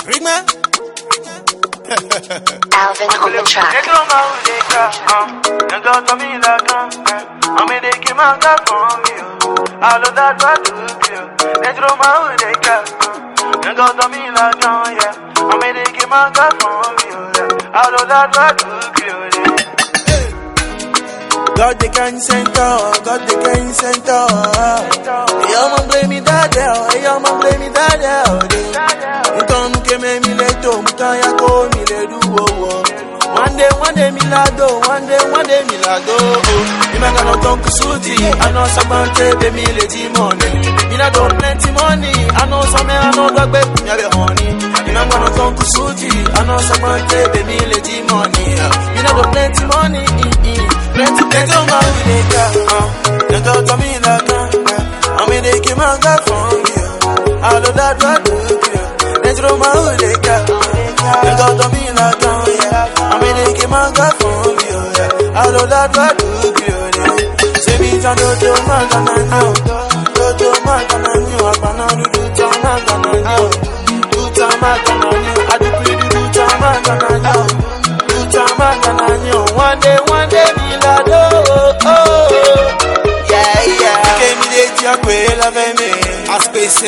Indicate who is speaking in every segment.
Speaker 1: Rigman?
Speaker 2: Alvin on the track.
Speaker 1: God the can center, God the can center. Hey, I'm blame me that hey, I'm blame me that Mutan ke me mi le to, mutan ya ko mi le du wo wo. One day, one day mi la do, one day, one day mi la do. Oh. Ima gonna talk suji, I know some man be mi le di money. Mi la do plenty money, I know some man I know dog be mi be honey. Ima gonna talk suji, I know some man be mi le di money. Mi la do plenty money, plenty plenty on my nigga. Nigga tell me like I'm in the game I got from you. I know that what do you. Nigga my nigga. Nigga tell me like I'm in the game I got from you. I know that what do you. Say me do do my gana no. Do do my gana no. Abana do do ta my gana no. Do ta my gana no. I do pre do do ta my gana no. Do ta my gana no. One day, one day me la do. Oh, yeah, yeah. Ke mi le ti akwe la ve me.
Speaker 3: ASPC,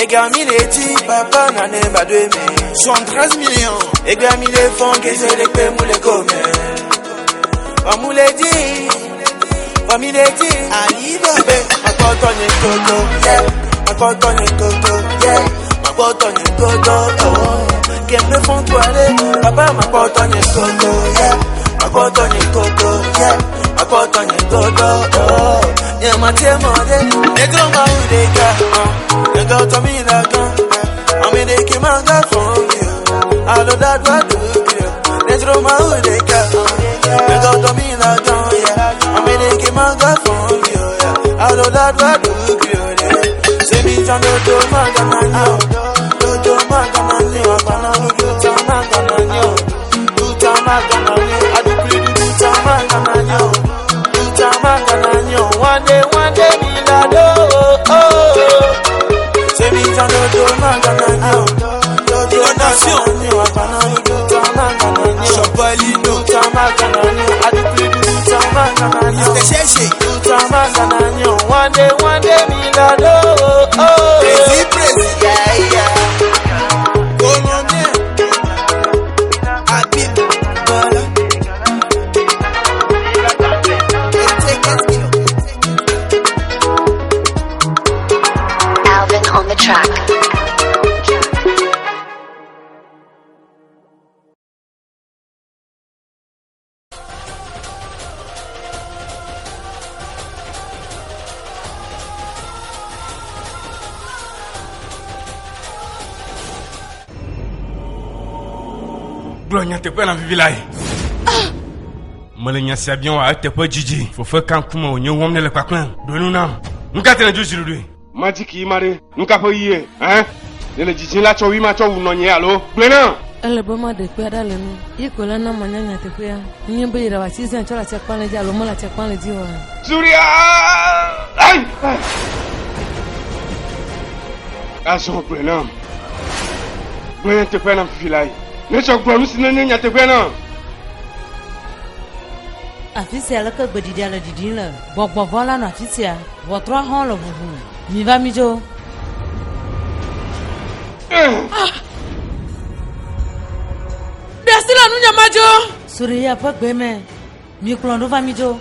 Speaker 1: Ega mi le ti papa na ne ba de me.
Speaker 3: 73 millions.
Speaker 1: Ega mi le fon ke se le pe mu le kome. Wa mu le di, wa mi le di.
Speaker 3: Arrive.
Speaker 1: Be, makoto nye koko, yeah. Makoto nye koko, yeah. Makoto nye koko, oh. Kempe fon kwale, papa makoto nye koko, yeah. Makoto nye koko, yeah. Makoto nye koko, oh. Yeah, ma tie mo de, negro ma udeka, oh. Negro to mi la gan, yeah. Ami de ki manga fon you. I know that what do you. Negro ma udeka, oh. Negro to mi la gan, yeah. Ami de ki manga fon you, yeah. I know that what do you. Say me jando do manga na yo. Do do manga na yo. Abana do do manga na yo. Do do manga na yo. I do pre do do manga na yo. Do do manga na yo. One day, one day me la do. Oh. Say me jando do manga na yo. Do do manga na yo. Abana do do manga na yo.
Speaker 3: Chabalino.
Speaker 1: Do do manga na yo. I do pre do do manga na yo.
Speaker 3: Mr. Cheche.
Speaker 1: One day, one day, me la do. Oh,
Speaker 3: Prési, prési.
Speaker 1: yeah, yeah.
Speaker 3: Colombien. Habib. Voilà. Et 15 kilos.
Speaker 2: Alvin on the track.
Speaker 4: Gblɔ nyateƒe na vivi la ye. Mele nya sia biam wa eteƒe dzidzi. Fefe ka ŋkume wònye wɔm ne le kpakplẽ. Ɖo nu nam. Nu ka te ne dzo zi ɖoɖoe?
Speaker 5: Majiki yi ma ɖe nu ka ƒe yie hɛn ne le dzidzim la tsɔ wi ma tsɔ wu nɔnye alo gblɔe nam.
Speaker 6: Ele be maɖe kpe aɖe le nu. Ye ko la na manya nyateƒea. Nye be yi ɖe wòatsi zã tsɔ le atsiakpa le dzi alo mele atsiakpa le dzi oa.
Speaker 5: Zuria! Ayi! Azɔ gblɔe nam. Gblɔ nyateƒea nam fifi la yi. Ne tsɔ gblɔ nu si nenye nyateƒea nam.
Speaker 7: Afi sia leke gbeɖiɖia le ɖiɖim le. Gbɔgbɔvɔ la nɔ afi sia. Ʋɔtrua hã le ʋuʋu. Mi va mi dzo.
Speaker 6: Ɖe asi le nunye madzo.
Speaker 7: Suriya ƒe gbe me. Mi kplɔ ɖo va mi dzo.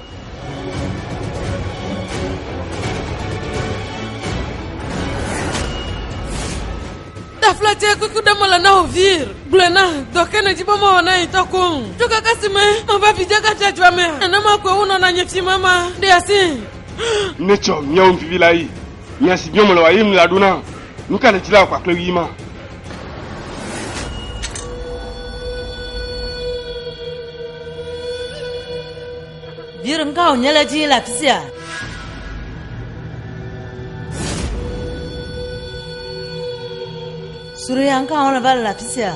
Speaker 6: Taflatse kuku ɖe mele na wò vir. Gblɔe na dɔ ke ne dzi be mewɔ na yi tɔ koŋ. Tso kaka si me meva fi dze katsa dzua mea. Nenema koe wonɔna nye fi mama. Ɖe asi.
Speaker 5: Ne tsɔ miawo vivi la yi. Nya si biam mele wa ye mi la ɖo nam. Nu ka le dzi la wò kpakple ɣi ma?
Speaker 7: Vir ŋka wònye le dzi le afi sia. Suriya ŋka wòle va le afi sia.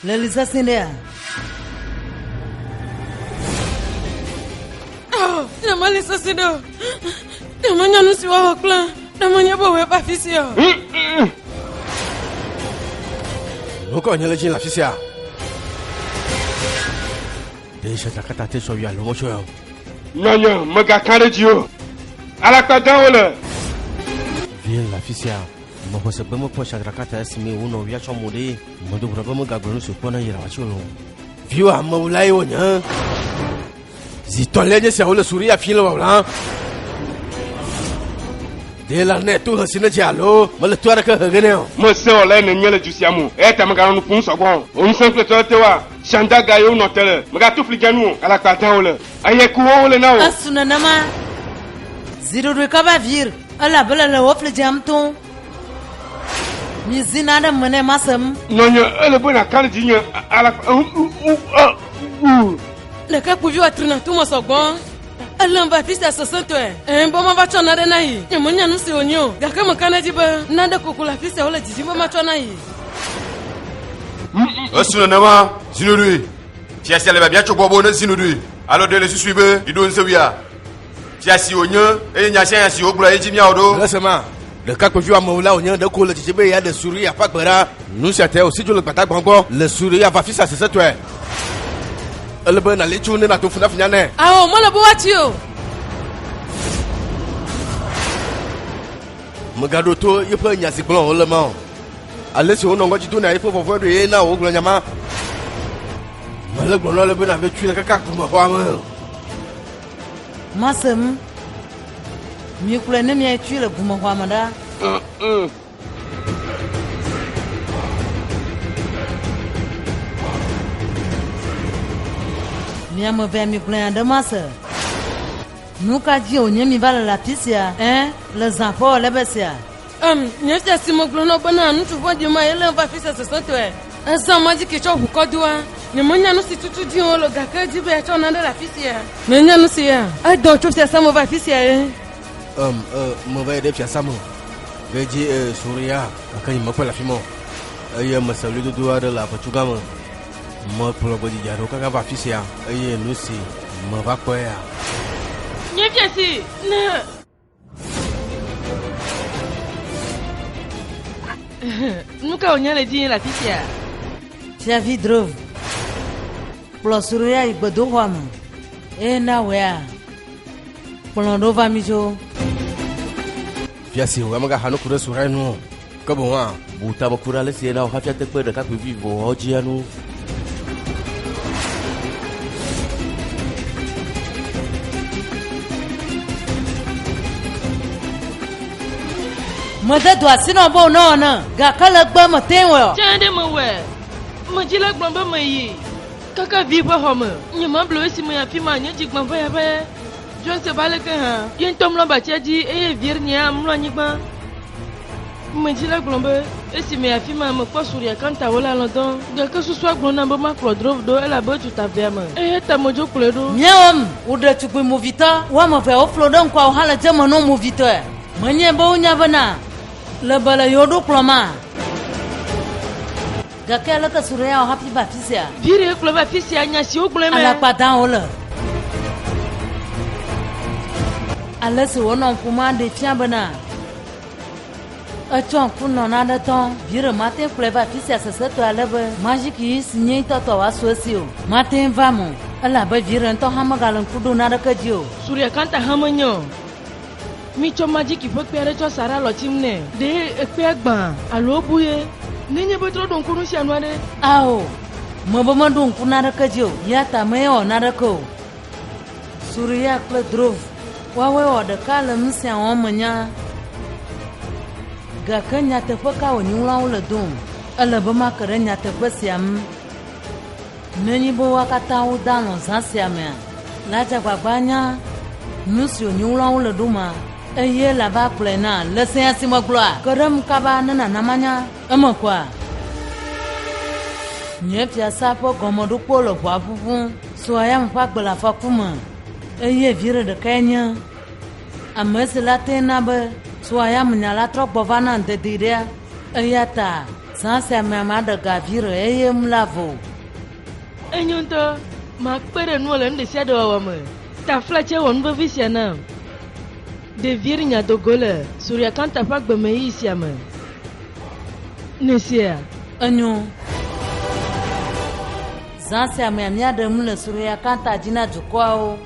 Speaker 7: Le li sesẽ ɖea.
Speaker 6: Nyemeli sesẽ ɖe o. Nyemenya nu si woawɔ kple ɖe menye be wòe va afi sia o.
Speaker 2: Nu ka wònye le dzi le afi sia? Ɖe Shadrakata te sɔ wui alo metsɔe o?
Speaker 5: Nyɔnyɔ, mègaka ɖe edzi o. Alakpa gã wole.
Speaker 2: Vie le afi sia. Mexɔ se be mekpɔ Shadrakata esime wònɔ wuia tsɔm o ɖe. Medo gbe ɖa be megagblɔ nu si wòkpɔ na Yerawatsi o. Viwò amewulae wònye. Zi tɔ̃lia nye sia wole Suria fim le wawla. Ɖe la nɛ to he si ne dze alo mele to aɖeke he ge nɛ o.
Speaker 5: Mese wɔlae nènye le du sia me o, eya ta mèganɔ nu ƒom sɔgbɔ o. Wò ŋusẽ kple tɔtetewoa, Shandaga ye wonɔ te le. Mègato fli dze nu o, alakpa dã wole, eye ku wɔm wole na wò.
Speaker 7: Esu nenema. Zi ɖoɖoe kaba vir, elabe le le wò fli dzem tom. Mizi naɖe me nɛ masem.
Speaker 5: Nɔnye, ele be nàka ɖe dzinye alakpa.
Speaker 6: Leke kpuviwo trina to me sɔgbɔ. Elém va afi sia sesẽtɔe. Ɛ̃, be mava tsɔ naɖe na yi. Nyemenya nu si wònye o, gake meka ɖe edzi be naɖe koko le afi sia wole didim be matsɔ na yi.
Speaker 8: Esu nenema, zi nuɖui. Fia sia le biabia tso gbɔ be nezi nuɖui. Alo ɖe le susui be yeɖo ŋusẽ wuia? Fia si wònye eye nya sia nya si wògblɔ ye dzi míawɔ ɖo.
Speaker 2: Le esema, ɖekakpuivi amewo la wònye ɖeko le didim be yeaɖe Suria ƒe agbe ɖa. Nu sia tae wòsi dzo le gbadagba gbɔ le Suria va afi sia sesẽtɔe. Ele be nàli tsu ne nàto funyafunya nɛ.
Speaker 6: Ao, mele be woatsi o.
Speaker 2: Mègaɖo to yeƒe nya si gblɔm wòle ma o. Ale si wònɔ ŋgɔdzi do na eƒe vɔvɔ̃ ɖoe ye na wògblɔ nya ma. Mele gblɔm na wò be nàve tsui le kaka gumexɔa me o.
Speaker 7: Masem, mikplɔe ne miatsui le gumexɔa me ɖa. Mi ame evea migblɔ nya ɖe mase. Nu ka dzi wònye miva le le afi sia? Ẽ, le zã ƒe wɔlebe sia.
Speaker 6: Em, nye fia si megblɔ na wò bena ŋutsu vɔ̃ɖi ma ye lém va afi sia sesẽtɔe. Ezã madziki tsɔ ʋu kɔ doa. Nyemenya nu si tutu dim wole o gake edi be yeatsɔ nane le afi sia. Nènya nu sia? Edɔm tso fiasã me va afi sia ye.
Speaker 2: Em, e, meva yi ɖe fiasã me. Ɖe dzi e, Suria gake nyemekpɔe le afi ma o. Eye mese ɣlidodo aɖe le avetugã me. Mekplɔ gbeɖiɖi aɖewo kaka va afi sia eye nu si meva kpɔea.
Speaker 6: Nye fiasi ne. Nu ka wònye le dzi le afi sia?
Speaker 7: Fiavi Drov kplɔ Suria yi gbedoxɔa me eye na wòea kplɔ ɖo va mi dzo.
Speaker 2: Fia si wò megaxa nu ku ɖe Suria nu o, ke boŋ hã
Speaker 9: bu tame ku ɖe ale si na wò hafi ate kpe ɖekakpuivi vovovoawo dzia nu.
Speaker 7: Mede dɔ asi nɔ be wònɔ ene, gake le egbe mete ŋu wɔe o.
Speaker 6: Tsã ɖe mewɔe. Medzi le gblɔm be meyi kaka vi ƒe xɔ me. Nyemable o esime afi ma nye dzi gbã ʋɛʋɛ. Joseph aleke hã, ye ŋutɔ mlɔ abatsia dzi eye Virnia mlɔ anyigba. Medzi le gblɔm be esime afi ma mekpɔ Surya Kanta wòle alɔ̃ dɔm. Gake susua gblɔ nam be makplɔ Dhruv ɖo elabe etu ta vea me. Eya ta medzo kplɔe ɖo.
Speaker 7: Míewɔm wò ɖetugbui movitɔ. Wo ame evea woflo ɖe ŋkuawo hã le dze me na wo movitɔe. Menyae be wonya bena le be le yewo ɖo kplɔ ma. Gake aleke Surya wɔ hafi va afi sia?
Speaker 6: Viɖe kplɔe va afi sia, nya si wogblɔe me.
Speaker 7: Alakpa dam wole. Ale si wònɔ ŋkume ɖee fia bena etsɔ ŋku nɔ nane tɔm. Viɖe mate ŋu kplɔe va afi sia sesẽtɔe ale be majiki si nye ŋutɔ tɔ wòasu esi o. Mate ŋu va eme o, elabe viɖe ŋutɔ hã megale ŋku ɖom naneke dzi o.
Speaker 6: Suryakanta hã menye o. Mitsɔ majiki ƒe kpe aɖe tsɔ sa ɖe alɔti ŋu nɛ. Ɖe ekpea gbã alo ebu ye? Nenye be trɔ ɖo ŋku nu sia nu aɖe.
Speaker 7: Ao, mebe meɖo ŋku naneke dzi o, eya ta mewɔ naneke o. Surya kple Dhruv, woawoe wɔ ɖeka le nu sia wɔm me nya. Gake nyateƒe ka wònye ŋlɔawo le dom? Ele be make ɖe nyateƒe sia ŋu. Nenye be woa katã wode alɔ̃ zã sia mea, la dze agbagba anya nu si wònye ŋlɔawo le ɖo ma, eye lava kplɔe na le sea si megblɔa, ke ɖem kaba ne nàna manya. Eme kɔa? Nye fiasã ƒe gɔmeɖokpo le ʋɔa ʋuʋum, Soayam ƒe agbe le afɔku me, eye viɖe ɖekae nye ame si la tee na be Soayam nya la trɔ gbɔ va na dedie ɖea. Eya ta zã sia mea maɖe ga viɖe eye mla vo.
Speaker 6: Enyo ŋutɔ, makpe ɖe nuwò le nu ɖesiaɖe wɔwɔ me. Taflatse wɔ nu vevi sia nam. Ɖevi nya do go le Suryakanta ƒe agbemeɣeyiɣi sia me. Nèsea?
Speaker 7: Enyo. Zã sia mea míaɖe nu le Surya Kanta dzi na dukɔawo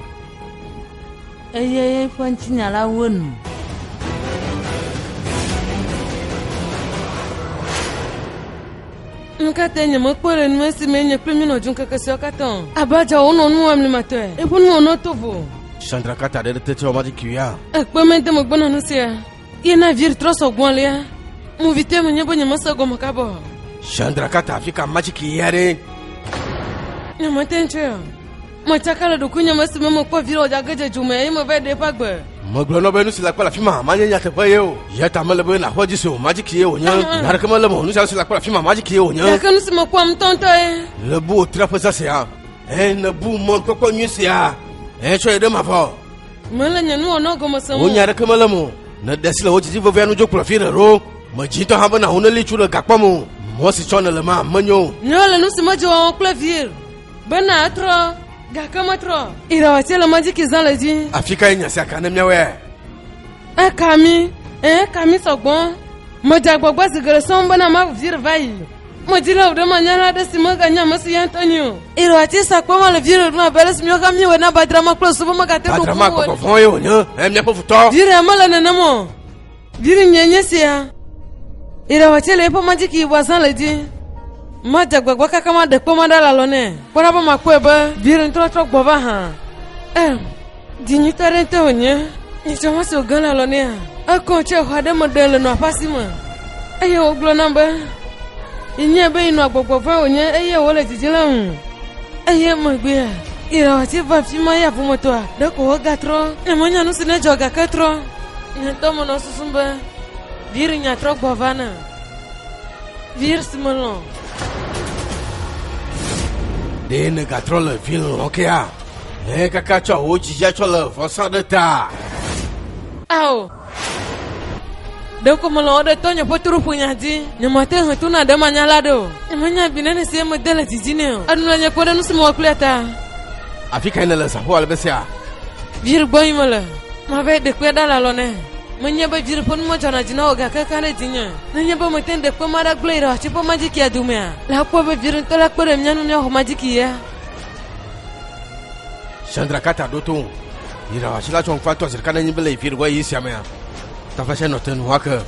Speaker 7: eye eƒe ŋutinya la wu enu.
Speaker 6: Nu ka tae nyemekpɔe le nu esime nye kple mi nɔ dzu ŋkeke siawo katã o? Abe adza wonɔ nu wɔm limatɔe. Eƒe nuwɔnawo to vo.
Speaker 2: Chandrakata ɖe ɖe tete wɔma dzi kiwia.
Speaker 6: Ekpe mede megbe na nu sia. Ye na vir trɔ sɔgbɔ alea. Movitɔe menye be nyemese egɔme kaba o.
Speaker 2: Chandrakata afi ka majiki ya ɖe?
Speaker 6: Nyemete ŋu tsɔe o. Metsaka le ɖokuinye me esime mekpɔ vir wòdza ge dze dzo me eye meva ɖe eƒe agbe.
Speaker 2: Megblɔ nɔ be nu si le akpe le afi ma manye nyateƒe ye o. Ya ta mele be nàxɔ edzi se o, majiki ye wònye. Nya aɖeke mele eme o, nu sia nu si le akpe le afi ma majiki ye wònye.
Speaker 6: Gake nu si mekpɔ ŋutɔŋutɔe.
Speaker 2: Le bu wò tre ƒe zã sia. Ẽ, nèbu mɔnukpɔkpɔ nyui sia. Ẽ, tsɔ yi ɖe mavɔ.
Speaker 6: Mele nye nuwɔnawo gɔme sem o.
Speaker 2: Wò nya aɖeke mele eme o. Nèɖe asi le wò didi vevia nu dzo kplɔ fi ɖe ɖo. Medzi ŋutɔ hã be nàho neli tsu le gakpɔ me o. Mɔ si tsɔ nèle ma menyo o.
Speaker 6: Nyewo le nu si medze wɔwɔ kple Vir bena etrɔ gake metrɔ. Irawati le majiki zã le dzi.
Speaker 2: Afi kae nya sia ka ne míawoe?
Speaker 6: Eka mi, ẽ, eka mi sɔgbɔ. Medze agbagba zi geɖe sɔŋ bena mawu Vir va yi. Medi le wò ɖe manyala aɖe si meganye ame si ya ŋutɔ nyi o. Irawati sa kpe ma le Vir ɖum abe ale si míawo hã míewɔe na Badrama kple Osu be megate ɖo
Speaker 2: Badrama
Speaker 6: ŋku wo
Speaker 2: gbɔgbɔ vɔ̃ ye wònye, ẽ, míaƒe futɔ.
Speaker 6: Vir ya mele nenem o. Vinye nye sia. Irawati le eƒe majiki yibɔa zã le dzi. Madze agbagba kaka maɖe kpe ma ɖa le alɔ nɛ. Kpɔ ɖa be makpɔe be Vir ŋutɔ trɔ gbɔ va hã. Em, dzinyuitɔ aɖe ŋutɔe wònye. Nyitsɔ ma si wòge le alɔ nɛa, ekɔm tso xɔ aɖe me ɖe le nɔa ƒe asi me. Eye wògblɔ nam be, yenyae be yenɔa gbɔgbɔ vɔ̃e wònye eye wòle dzidzim le eŋu. Eye emegbea, Irawati va afi ma ya ƒometɔa, ɖeko wògatrɔ. Nyemenya nu si nedzɔ gake etrɔ. Nye ŋutɔ menɔ susum be Vir nya trɔ gbɔ va na. Vir si melɔ̃.
Speaker 2: Ɖe nègatrɔ le vi lɔlɔ̃ kea? Ẽ, kaka tsɔ wò dzidzia tsɔ le vɔsa ɖe ta.
Speaker 6: Ao. Ɖeko melɔ̃ wo ɖe tɔnye ƒe toɖoƒonya dzi. Nyemate ŋu to na ɖe manyala ɖe o. Nyemenya abi nene si eme de le didi nɛ o. Eɖu le nye kpe ɖe nu si mewɔ kplia ta.
Speaker 2: Afi kae nèle zã ƒo ale be sia?
Speaker 6: Vir gbɔ yim mele. Mava yi ɖe kpea ɖa le alɔ nɛ. Menye be vir ƒe nu medzɔna dzi na wò gake eka ɖe dzinye. Nenye be mete ŋu ɖe kpe ma ɖa gblẽ yi ɖe atsi ƒe madzikia domea, la akpɔe be vir ŋutɔ la kpe ɖe mía ŋu míaxɔ madziki ya.
Speaker 2: Chandrakata ɖo to ŋu. Yi ɖe la tsɔ ŋku atɔ zi ɖeka nenye be le yi vir gbɔ yi sia mea. Taflatsɛ nɔ te nu ake.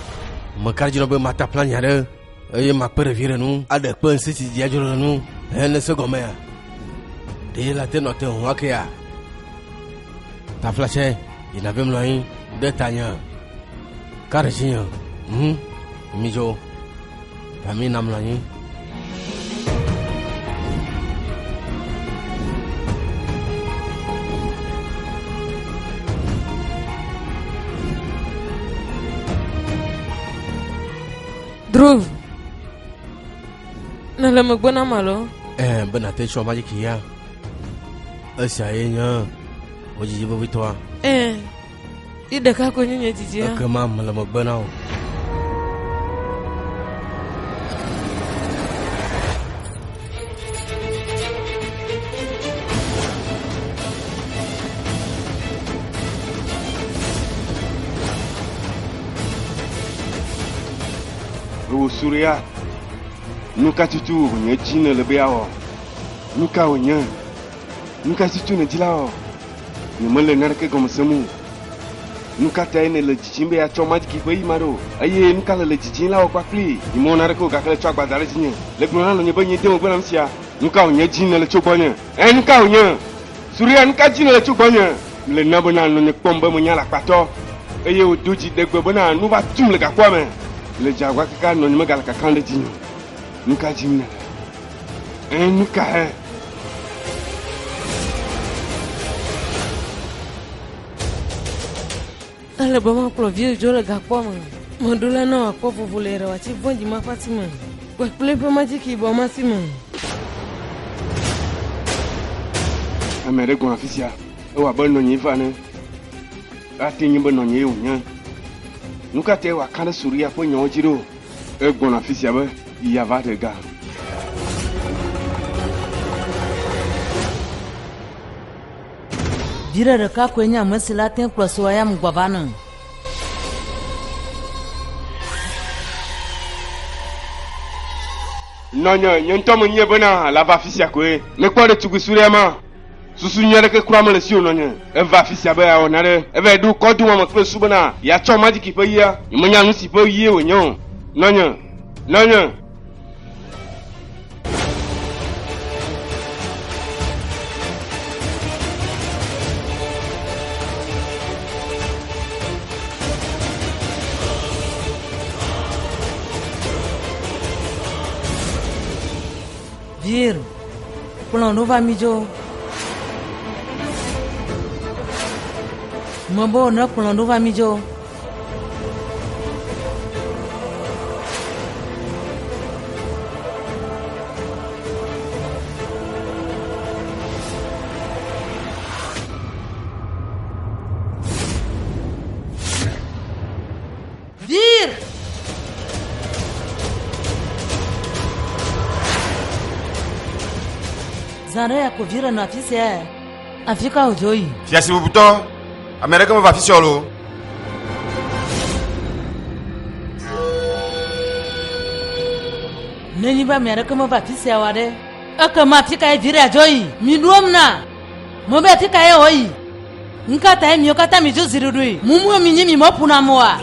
Speaker 2: Meka ɖe dzi nɔ be mata plan nya ɖe eye makpe ɖe vi ɖe nu aɖe kpe ŋsi si dzi adzro le nu eye ne se gɔmea. Ɖe la te nɔ te ŋu akea. Taflatsɛ yi na be mlɔ anyi ɖe tanye. Ka ɖe dzinye. Midzo. Va mi na mlɔ anyi.
Speaker 6: Dhruv, nèle megbe nam alo?
Speaker 2: Ɛɛ, be nàte tsɔ majiki ya. Esia ye nye wò dzidzi vevitɔa.
Speaker 6: Ɛɛ, yi ɖeka koe nye nye dzidzia.
Speaker 2: Ekema mele megbe na wò.
Speaker 5: Ewò Surya, nu ka tutu wònye dzi nèle be yeawɔ? Nu ka wònye? Nu ka tutu nèdi la wɔ? Nyemele naneke gɔme sem o. Nu ka tae nèle dzidzim be yeatsɔ majiki ƒe yi ma ɖo? Eye nu ka nèle dzidzim la wɔ kpakplii? Nyemewɔ naneke o gake nètsɔ agba da ɖe dzinye. Le gblɔ na nɔnye be nyee de megbe na nu sia. Nu ka wònye dim nèle tso gbɔnye? Ẽ, nu ka wònye? Surya, nu ka dim nèle tso gbɔnye? Mele na bena nɔnye kpɔm be menye alakpatɔ eye wòdo dzi ɖe gbe bena nu va tum le gakpɔa me. Le dze agbagba kaka nɔnye megale kakam ɖe dzinye o. Nu ka dim nèle? Ẽ, nu kae?
Speaker 6: Ele be makplɔ viwò dzo le gakpɔa me. Meɖo la na wòakpɔ vovo le ɖewòatsi vɔ̃ɖi ma ƒe asi me kpakple eƒe majiki yibɔ ma si me.
Speaker 5: Ame aɖe gbɔna afi sia. Ewɔ abe nɔnyee va ene. Ate nye be nɔnyee wònye. Nu ka tae wòaka ɖe Surya ƒe nyawo dzi ɖo? Egbɔna afi sia be yeava ɖe ga.
Speaker 7: Viɖe ɖeka koe nye ame si la te kplɔ Sowayam gbɔ va ne.
Speaker 5: Nɔnye, nye ŋutɔ menye bena la va afi sia koe. Nekpɔ ɖetugbui sue ma. Susu nyui aɖeke kura mele si o nɔnye. Eva afi sia be yeawɔ nane. Eva ɖo kɔdome me kple su bena yeatsɔ madziki ƒe ɣia. Nyemenya nu si ƒe ɣie wònye o. Nɔnye, nɔnye.
Speaker 7: Vir, kplɔ ɖo va mi dzo. Mebo ne kplɔ ɖo va mi dzo. Vir! Zã ɖe ya ko vi ɖe nɔ afi sia. Afi ka wòdzo yi?
Speaker 8: Fiasi bubutɔ, ame aɖeke meva afi sia o loo.
Speaker 7: Nenye be ame aɖeke meva afi sia oa ɖe, ekema afi kae vi ɖea dzo yi? Miɖom na! Mebe afi kae wòyi? Nu ka tae miwo katã midzo zi ɖoɖoe? Mumue minyi mi meƒuna ame oa?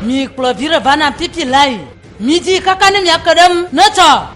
Speaker 7: Mikplɔ vi ɖe va nam fifi lae. Midii kaka ne miake ɖe eŋu. Netsɔ!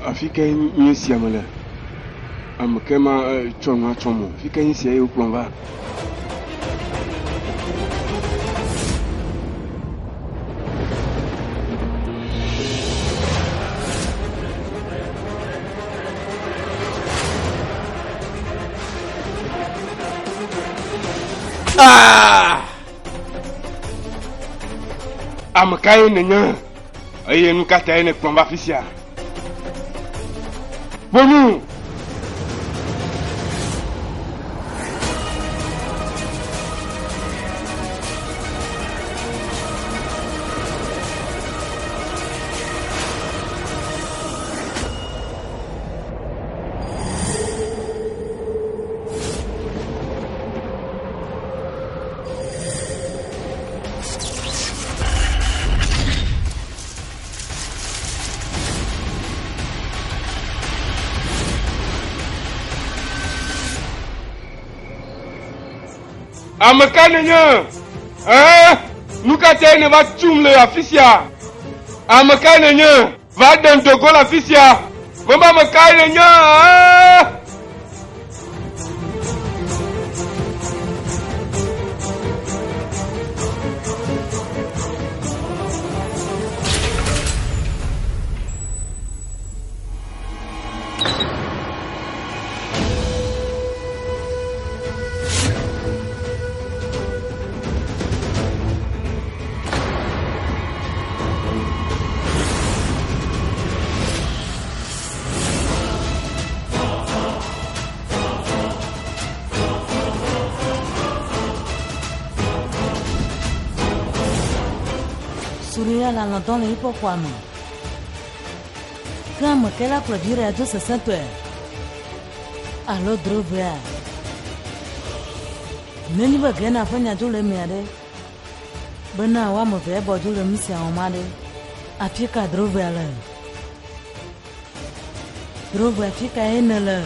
Speaker 5: Afi kae nye sia me le? Ame ke ma tsɔ nua tsɔm o. Afi kae nye sia ye wokplɔm va?
Speaker 2: Ah!
Speaker 5: Ame kae nènye? Eye nu ka tae nèkplɔm va afi sia? Ƒo nu! Ame ka nènye? Ẽ, nu ka tae nèva tum le afi sia? Ame ka nènye? Va ɖem do go le afi sia. Mebe ame kae nènye? Ẽ?
Speaker 7: Surya le alɔ̃ dɔm le eƒe xɔa me. Ke ame kae la kplɔ vi ɖe dzo sesẽtɔe alo drovea? Nenye be Gena ƒe nya dzo le emea ɖe, bena wo ame evea bɔ dzo le nu sia wɔm aɖe, afi ka drovea le? Drovea, afi kae nèle?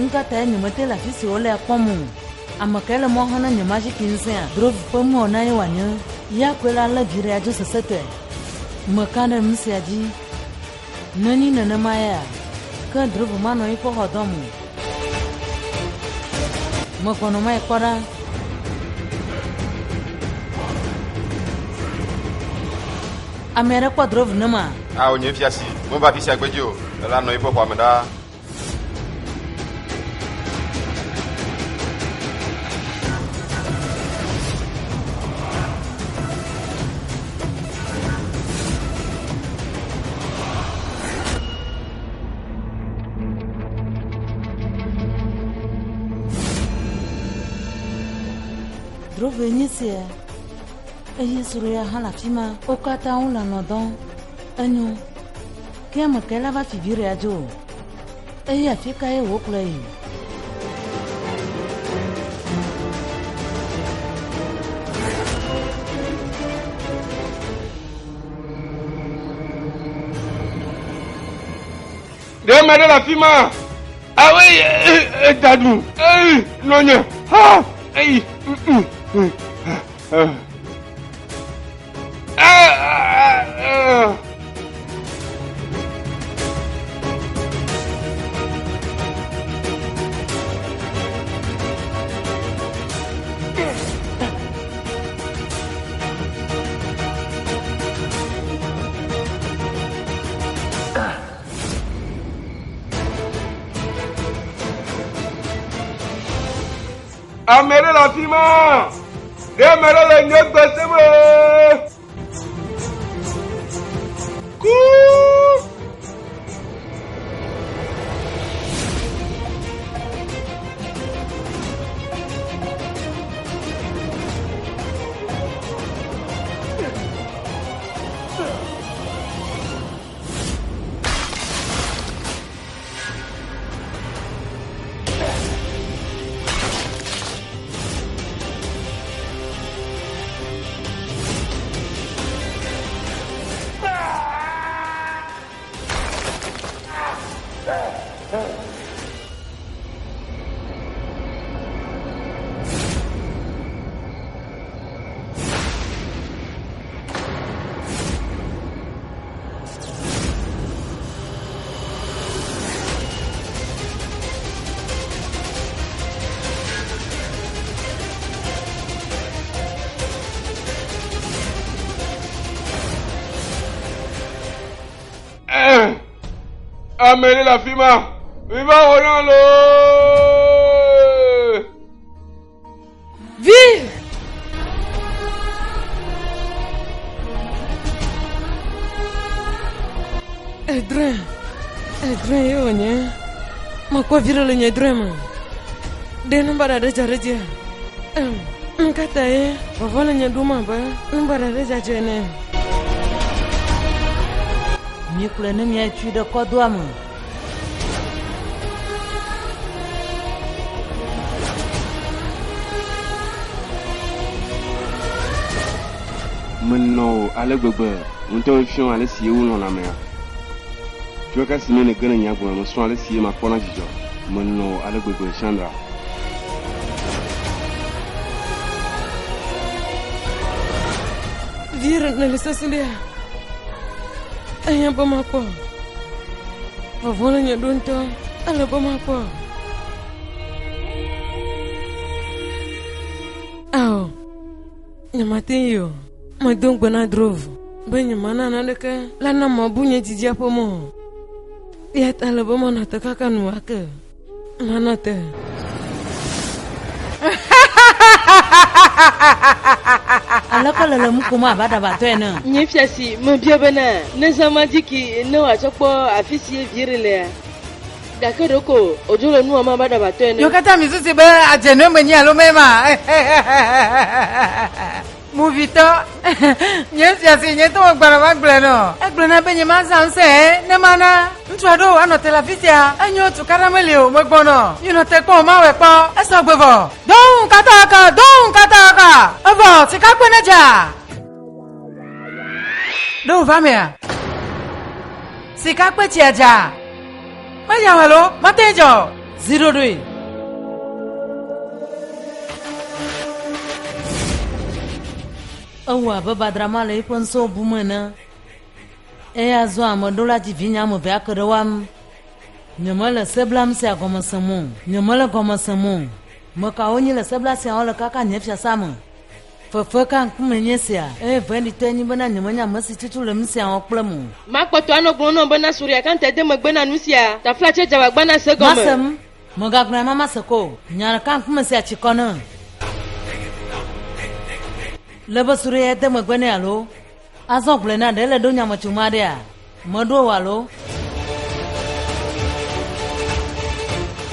Speaker 7: Nu ka tae nyemete le afi si wolea kpɔm o? Ame kae le mɔ xem na nye maziki ŋusẽa? Drovi ƒe nuwɔna ye wòanye. Ya koe la lé viɖea dzo sesẽtɔe. Meka ɖe nu sia dzi. Nenyi nenema yea, ke Drovi manɔ eƒe xɔ dɔm o. Megbɔnɔ mayi kpɔ ɖa. Ame aɖe kpɔ Drovi nema?
Speaker 8: Ao, nye fiasi, meva afi sia gbedzi o. Ela nɔ eƒe xɔa me ɖaa.
Speaker 7: Drove nye sia eye srɔ̃a hã le afi ma. Wo katã wole alɔ̃ dɔm. Enyo. Ke ame kae la va fi viɖea dzo? Eye afi kae wòkplɔe yi?
Speaker 5: Ɖe ame aɖe le afi ma? Awe edadu eyi nɔnye ha eyi. Ame ɖe le afi ma. Ɖe ame ɖe le nye gbe sem o. Ku! Ame ɖe le afi ma. Mi va xɔ na loo.
Speaker 6: Vive! Edrɔ̃e, edrɔ̃e ye wònye. Mekpɔ viɖe le nye drɔ̃e me. Ɖe nu baɖa ɖe dza ɖe dzia? Em, nu ka ta ye vɔvɔ̃ le nye ɖum abe nu baɖa ɖe dzadzɛ ene?
Speaker 7: Mikplɔe ne miatui ɖe kɔdoa me.
Speaker 5: Melɔ̃ wò ale gbegbe, wò ŋutɔ mefiɔ ale si ye wolɔ̃na amea. Tso eka si me nège ɖe nye agbe me, mesrɔ̃ ale si ye makpɔna dzidzɔ. Melɔ̃ wò ale gbegbe, Chandra.
Speaker 6: Vir nèle sesẽ ɖea? Ehiã be makpɔ. Vɔvɔ̃ le nye ɖo ŋutɔ. Ele be makpɔ. Ao, nyemate ŋu yi o. Medo ŋugbe na Drove be nyemana naneke la na mabu nye didia ƒe mɔ o. Eya ta ele be manɔ te kaka nu ake. Manɔ te.
Speaker 7: Aleke le le nu kom abe aɖabatɔ ene?
Speaker 6: Nye fiasi, mebia bena, ne zã ma dzi ki ne wòatsɔ kpɔ afi si ye vi lea. Gake ɖeko wòdzo le nu wɔm abe aɖabatɔ ene.
Speaker 10: Miwo katã misusui be adzenue menye alo mema? Movitɔ, nye fiasi nye to megbalẽ va gblɔe nɔ. Egblɔ na be nyemazã ŋusẽ ne mana ŋutsu aɖewo anɔ te le afi sia. Enyo tukaɖa meli o, megbɔnɔ. Míenɔ te kpɔ o, mawɔe kpɔ. Esɔ gbe vɔ. Dɔŋ kataka, dɔŋ kataka. Evɔ, sikakpe nedza. Ɖe wòva mea? Sikakpe tsia dza. Medza o alo? Mate ŋu dzɔ o.
Speaker 7: Zi ɖoɖoe. Ewɔ abe Badrama le eƒe ŋusẽwo bum ene. Eye azɔ ame ɖo la dzi vinye ame evea ke ɖe woa ŋu. Nyemele seblam sia gɔme sem o. Nyemele gɔme sem o. Me kawo nyi le sebla siawo le kaka nye fiasa me? Fefe ka ŋkume nye sia? Eye vɔ̃ɖitɔe nyi bena nyemenya ame si tutu le nu sia wɔm kplem o.
Speaker 6: Makpɔtɔ anɔ gblɔm nɔ bena Suryakanta de megbe na nu sia. Taflatse dze agbagba na se gɔme.
Speaker 7: Masem. Mègagblɔe ama mase ko o. Nya ɖeka ŋkume sia tsi kɔ ne. Le be Surya de megbe nɛ alo? Azɔ gblɔe na ɖe le ɖo nyametsome aɖea? Meɖo o alo?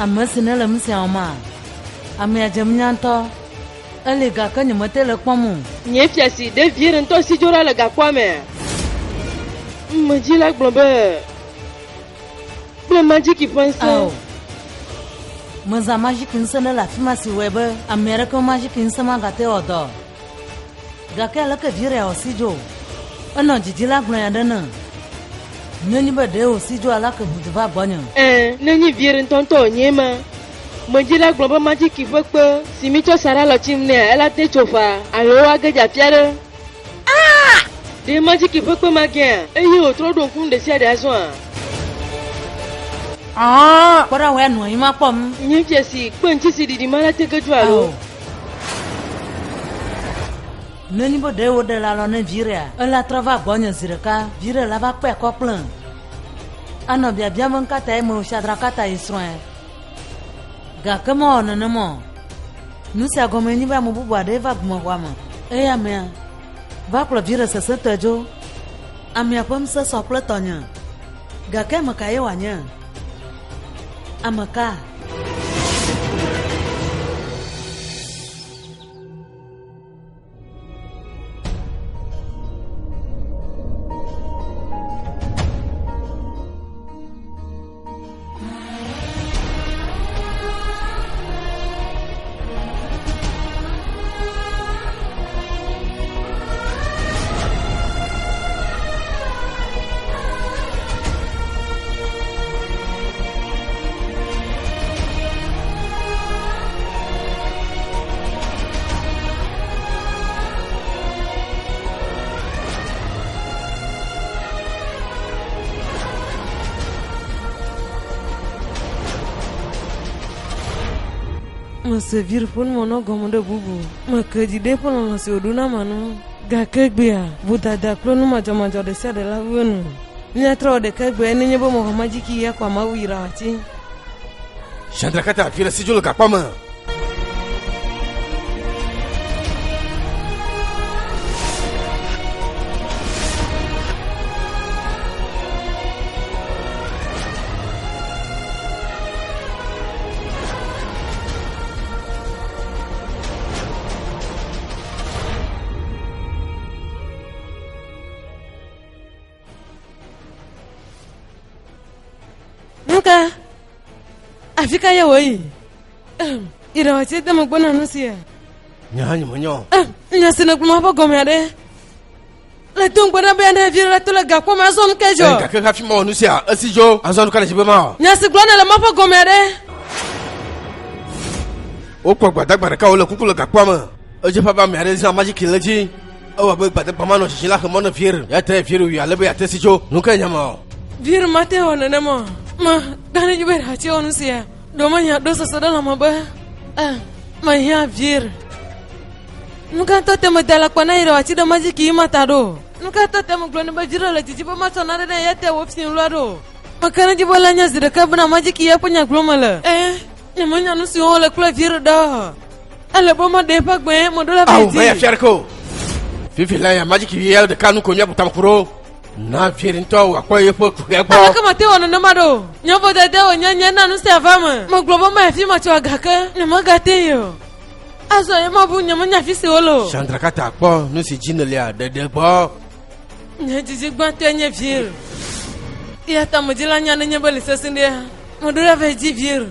Speaker 7: Ame si nele nu sia wɔma, amea dze nunya ŋutɔ. Eli gake nyemete le ekpɔm o.
Speaker 6: Nye fia si ɖe vie ɖe ŋutɔ si dzo ɖa le gakpɔa mea? Medzi la gblɔ be kple majiki ƒe ŋusẽ.
Speaker 7: Ao. Mezã majiki ŋusẽ ɖe le afi ma si wɔe be ame aɖeke ƒe majiki ŋusẽ magate wɔ dɔ o. Gake aleke Virea wɔ si dzo? Enɔ didi la gblɔ nya ɖe ne. Nenye be ɖe wòsi dzo alea ke ʋu du va gbɔnye.
Speaker 6: Ẽ, nenye Viere ŋutɔŋutɔ wònye ema. Medzi la gblɔ be majiki ƒe kpe si mítsɔ sa ɖe alɔtsim nɛa, ela te tso ƒã alo age dze afi aɖe. Ɖe majiki ƒe kpe ma gea eye wòtrɔ ɖo ŋku nu ɖesiaɖe azɔa?
Speaker 7: Kpɔ ɖa wòe anɔ anyi makpɔm.
Speaker 6: Nye fiasi kpe ŋuti si ɖiɖi ma la te ge dzo alo?
Speaker 7: Ao. Nenye be ɖe woɖe le alɔ ne Virea, ela trɔ va gbɔnye zi ɖeka. Vire la va kpe akɔ kplem. Anɔ biabiam be ŋkatae mewɔ Shadrakata yi srɔ̃e. Gake mewɔ nenema o. Nu sia gɔmee nye be ame bubu aɖee va gumexɔa me eye amea va kplɔ Vire sesẽtɔe dzo. Amea ƒe ŋusẽ sɔ kple tɔnye. Gake ame kae wòanye? Ame ka? Mese vi ƒe nuwɔna gɔme ɖe bubu. Meke dzi ɖe eƒe lɔlɔ̃ si wòɖo na ma nu. Gake egbea, vodada kple nu madzɔmadzɔ ɖe sia ɖe la wu enu. Míatrɔ wɔ ɖeka egbea nenye be mexɔ majiki ya ko Mawu yra wòatsi.
Speaker 2: Shandrakata vi le si dzo le gakpɔ me.
Speaker 6: Nuka? Afi ka ye wòyi? Irawati de megbe na nu sia.
Speaker 2: Nye hã nyemenya o.
Speaker 6: Nya si nègblɔ ma ƒe gɔme aɖe. Le do ŋgɔ na be ne vi la to le gakpɔ me azɔ nu ke dzɔ.
Speaker 2: Gake hafi mawɔ nu sia, esi dzo azɔ nu ka le dzi be mawɔ?
Speaker 6: Nya si gblɔ nèle ma ƒe gɔme aɖe.
Speaker 2: Wokpɔ gbadagba ɖeka wòle kuku le gakpɔa me. Edze ƒã be ame aɖe zã majiki le edzi. Ewɔ abe gbadagba ma nɔ tsitsi la xe mɔ na Vier. Ya ta Vier wui ale be yeate si dzo. Nu kae nya ma wɔ?
Speaker 6: Vier mate wɔ nenema o. Ma gã ɖe edzi be ɖeatsi wɔ nu sia. Ɖewo menya ɖo sese ɖe lãme be eh, mehiã Vier. Nu ka ŋutɔ te meda alakpa na Irawati ɖe majiki yi mata ɖo? Nu ka ŋutɔ te megblɔ nɛ be Vier le didi be matsɔ nane ɖe eya ta wòfim lua ɖo? Meka ɖe edzi be la nye zi ɖeka bena majiki ya ƒe nya gblɔm mele. Eh, nyemenya nu siwo wole kple Vier ɖa o. Ele be maɖe eƒe agbe meɖo la
Speaker 2: Ao, meya fia ɖeke o. Fifi la ya majiki ya ɖeka nu ko míabu tame ku ɖo. Na Vier ŋutɔ wòakpɔ yeƒe kuxia gbɔ.
Speaker 6: Aleke mate wɔ nenema ɖo? Nye vodada wònye nye na nu sia va me. Megblɔ be mayi afi ma tso gake nyemegate yi o. Azɔ ye mabu nyemenya afi si wole o.
Speaker 2: Chandrakata kpɔ nu si dzi nèlia ɖeɖe gbɔ.
Speaker 6: Nye didi gbãtɔe nye Vier. Eya ta medzi la nya nenye be li sesẽ ɖea, meɖo ɖa va yi dzi Vier.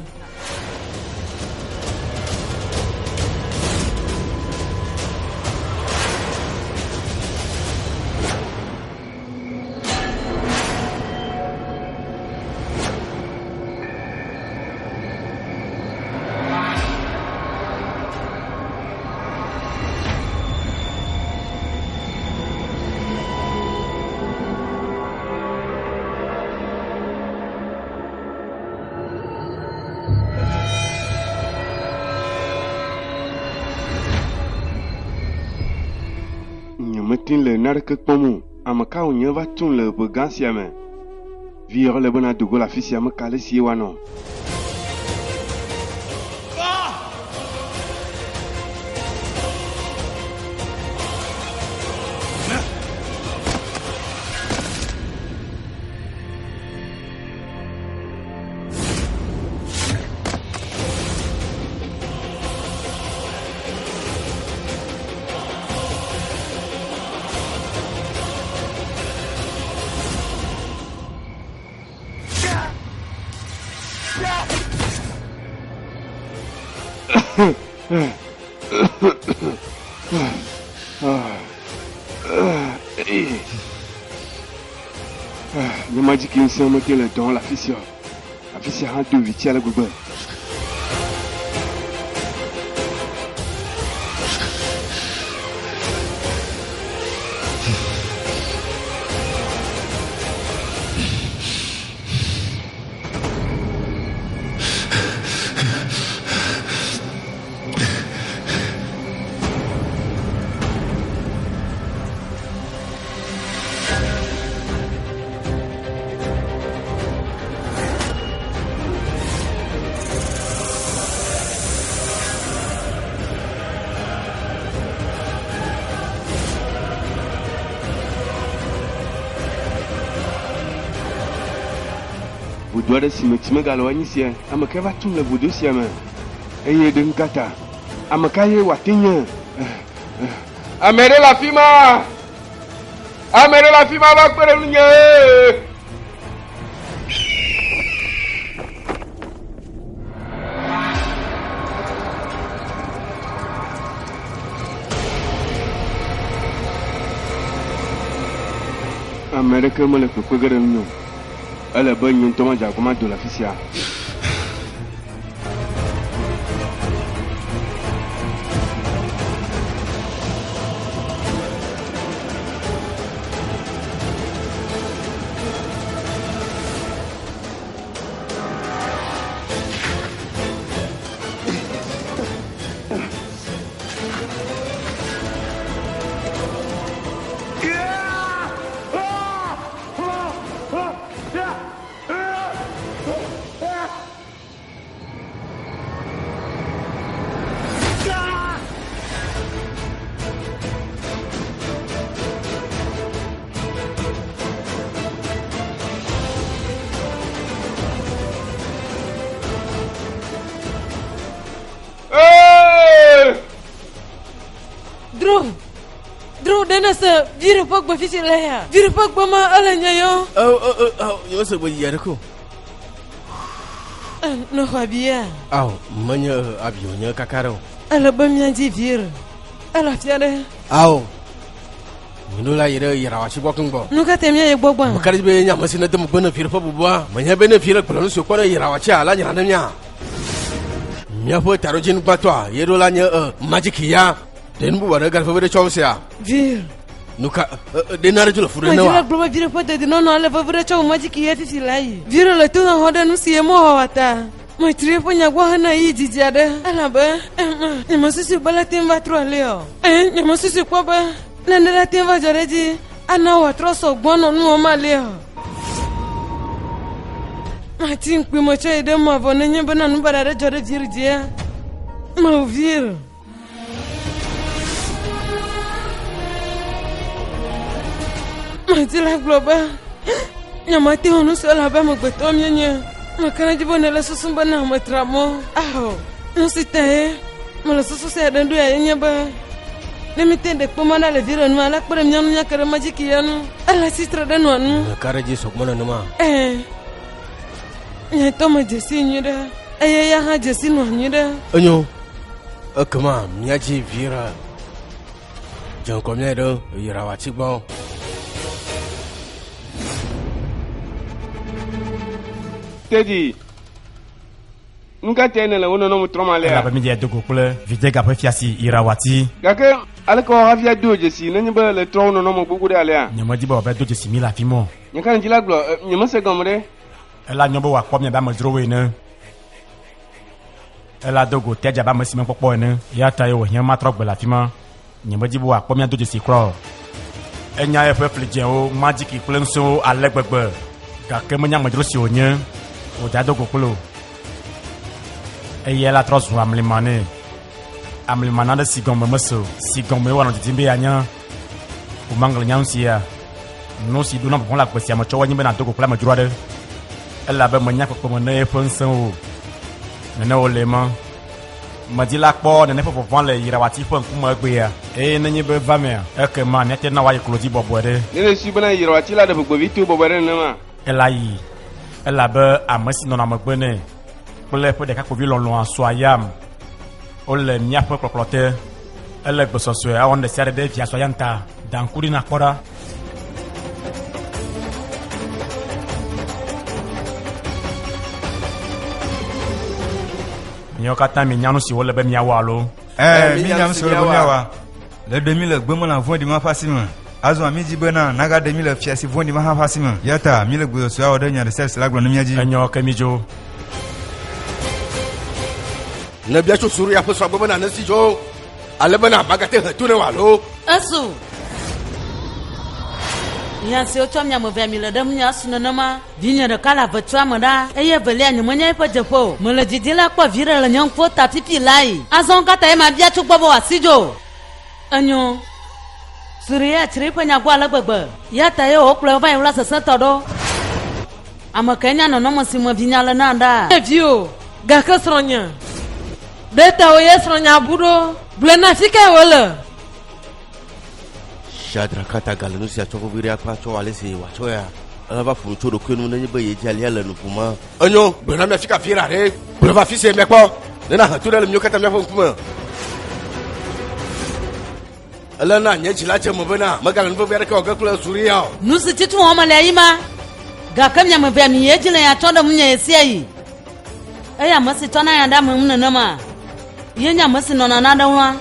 Speaker 5: Nyemete le naneke kpɔm o. Ame ka wònye va tum le ʋe gã sia me? Vi le bena dogo le afi sia meka ale si woanɔ. Nye madziki ŋusẽ mete le dɔm le afi sia o. Afi sia hã do vitsi ale gbegbe. Vudo aɖe si me tsi megale o enye sia. Ame kae va tum le vudo sia me? Eye ɖe nu ka ta? Ame ka ye wòate nye? Ame ɖe le afi ma! Ame ɖe le afi ma va kpe ɖe ŋunye! Ame aɖeke mele kpekpe ge ɖe ŋunye o. Ele be nye ŋutɔ madze agbagba mado le afi sia.
Speaker 6: Dro, dro ɖe ne se vi ɖe ƒe gbe fifi le ya. Vi ɖe ƒe gbe ma ele nye yɔ.
Speaker 2: Nye mese gbe yi aɖeke o.
Speaker 6: Ne xɔ abia.
Speaker 2: Ao, menye abi wònye kaka ɖe o.
Speaker 6: Ele be míadzi vi ɖe. Ele afia ɖe.
Speaker 2: Ao. Nyɔnu la yi ɖe Yrawatsi gbɔ keŋ gbɔ.
Speaker 6: Nu ka ta míayi gbɔ gbã?
Speaker 2: Meka ɖe edzi be nye ame si nede megbe ne vi ɖe ƒe bubua. Menye be ne vi ɖe gblɔ nu si wòkpɔ ne Yrawatsia, la nyra ne mía. Míaƒe taɖodzinu gbãtɔa ye ɖo la nye majiki ya. Ɖe nu bubu aɖe gale veve ɖe tsɔm sia?
Speaker 6: Vi.
Speaker 2: Nu ka ɖe nane dzo le fu ɖe ne wa?
Speaker 6: Medzila gblɔ be vi ɖe ƒe dedienɔnɔ ale veve ɖe tsɔ wu majiki ya fifi la yi. Vi ɖe le to xɔxɔ ɖe nu si ye mewɔ wa ta. Metri eƒe nya gbɔ hena ɣeyiɣi didi aɖe elabe nyemesusui be lete ŋu va trɔ alea o. Ẽ, nyemesusui kpɔ be nane late ŋu va dzɔ ɖe edzi ana wòatrɔ sɔgbɔ anɔ nu wɔm alea o. Mati ŋukpe metsɔ yi ɖe mavɔ nenye bena nu baɖa aɖe dzɔ ɖe Vir dzia. Mewu Vir. Mati la gblɔ be nyemate ŋu nu siwo le abe amegbetɔ míenye. Meka ɖe edzi be nèle susum be na metra mɔ. Ao, nu si tae mele susu sia ɖem ɖo ye nye be ne míte ɖe kpe ma ɖa le vi ɖe nu ale kpe ɖe mía ŋu míake ɖe majiki ya ŋu. Ele tsitre ɖe nua nu.
Speaker 2: Meka ɖe edzi sɔgbɔ nenema.
Speaker 6: Ɛ̃, nye ŋutɔ medze sii nyuie ɖe eye eya hã dze si nua nyuie ɖe.
Speaker 2: Enyo, ekema míadzi vi ɖe. Dze ŋgɔ míayi ɖe Yrawatsi gbɔ.
Speaker 5: Teddy, nu ka tae nèle wò nɔnɔme trɔm alea?
Speaker 4: Elabe mídze do go kple Videga ƒe fiasi Irawati.
Speaker 5: Gake aleke wòawɔ hafi ado dzesi nenye be èle trɔ wò nɔnɔme gbogbo ɖe alea?
Speaker 4: Nyemedi be wòava do dzesi mí le afi ma o.
Speaker 5: Nye ka nèdi la gblɔ, nyemese gɔme ɖe.
Speaker 4: Ela nyo be wòakpɔ mí abe amedzrowo ene. Ela do go Teddy abe ame si mekpɔkpɔ ene. Eya tae wòhiã matrɔ gbe le afi ma. Nyemedi be wòakpɔ mía do dzesi kura o. Enya eƒe fli dzẽwo, madziki kple ŋusẽwo ale gbegbe gake menya amedzro si wònye wòdza do go kple o. Eya la trɔ zu amlima nɛ. Amlima naɖe si gɔme mese o, si gɔme wòanɔ didim be yeanya. Wòmaŋlɔ nya nu sia. Nu si ɖona vɔvɔ̃ le agbe sia me tsɔ woanyi be nàdo go kple amedzro aɖe. Elabe menya kpekpeme ne eƒe ŋusẽ o. Nene wòle ema. Medi la kpɔ nene ƒe vɔvɔ̃ le Yirawati ƒe ŋkume egbea. Eye nenye be va mea, ekema míate na wòayi klo dzi bɔbɔe ɖe.
Speaker 5: Ne nèsui bena Yirawati la ɖe ʋegbevi to bɔbɔe ɖe nenema.
Speaker 4: Ela yi, elabe ame si nɔna megbe nɛ kple eƒe ɖekakpuivi lɔlɔ̃a sua yam. Wole míaƒe kplɔkplɔ te. Ele gbesɔsɔe awɔ nu ɖe sia ɖe ɖe via sua yam ta. Da ŋku ɖi nàkpɔ ɖa. Miawo katã mienya nu si wole be miawɔ alo?
Speaker 11: Ɛɛ, míenya nu si wole be míawɔ. Le ɖe mí le gbemelã vɔ̃ɖi ma ƒe asi me. Azɔ mídi bena nagaɖe mí le fiasi vɔ̃ɖi ma hã ƒe asi me. Eya ta míle gbesɔsɔe awɔ ɖe nya ɖe sia ɖe si la gblɔ na mía dzi.
Speaker 4: Enyo ke mídzo.
Speaker 2: Nebia tso Suria ƒe srɔ̃ gbɔ bena nesi tso ale bena magate he to ne wò alo.
Speaker 7: Esu. Nya si wotsɔ mia ame evea mi le ɖem nye esu nenema. Vinye ɖeka le avetsɔa me ɖa eye evelia nyemenya eƒe dzeƒe o. Mele didim la kpɔ viɖe le nye ŋkuwo ta fifi lae. Azɔ nu ka ta ye mabia tso gbɔ be wòasi dzo? Enyo. Suria tsri eƒe nya gbɔ ale gbegbe. Ya ta ye wòkplɔe va yi ɣla sesẽtɔ ɖo. Ame kae nya nɔnɔme si me vinya le nam ɖa?
Speaker 6: Nye vi o, gake srɔ̃nye. Ɖe tawò ye srɔ̃nye abu ɖo? Gblɔe na afi kae wòle?
Speaker 2: Shadraka ta gale nu sia tsɔ vevi ɖe akpa tsɔ ale si wòatsɔ ya. Ela va ƒo nu tso ɖokui nu nenye be yedzi alia le nu ƒom ma. Enyo, gblɔ na mi afi ka Vera ɖe. Gblɔ va afi sia miakpɔ. Ne nahe to ɖe le miwo katã miaƒe ŋkume. Ele na nye dzi la dze eme bena megale nu vevi aɖeke wɔ ge kple Zuria o.
Speaker 7: Nu si tutu wɔm mele eyi ma. Gake mi ame evea miyi edzi le nya tsɔm ɖe ŋunye ɣesiaɣi. Eye ame si tsɔna nya ɖe ame ŋu nenema ye nye ame si nɔna nane ŋua.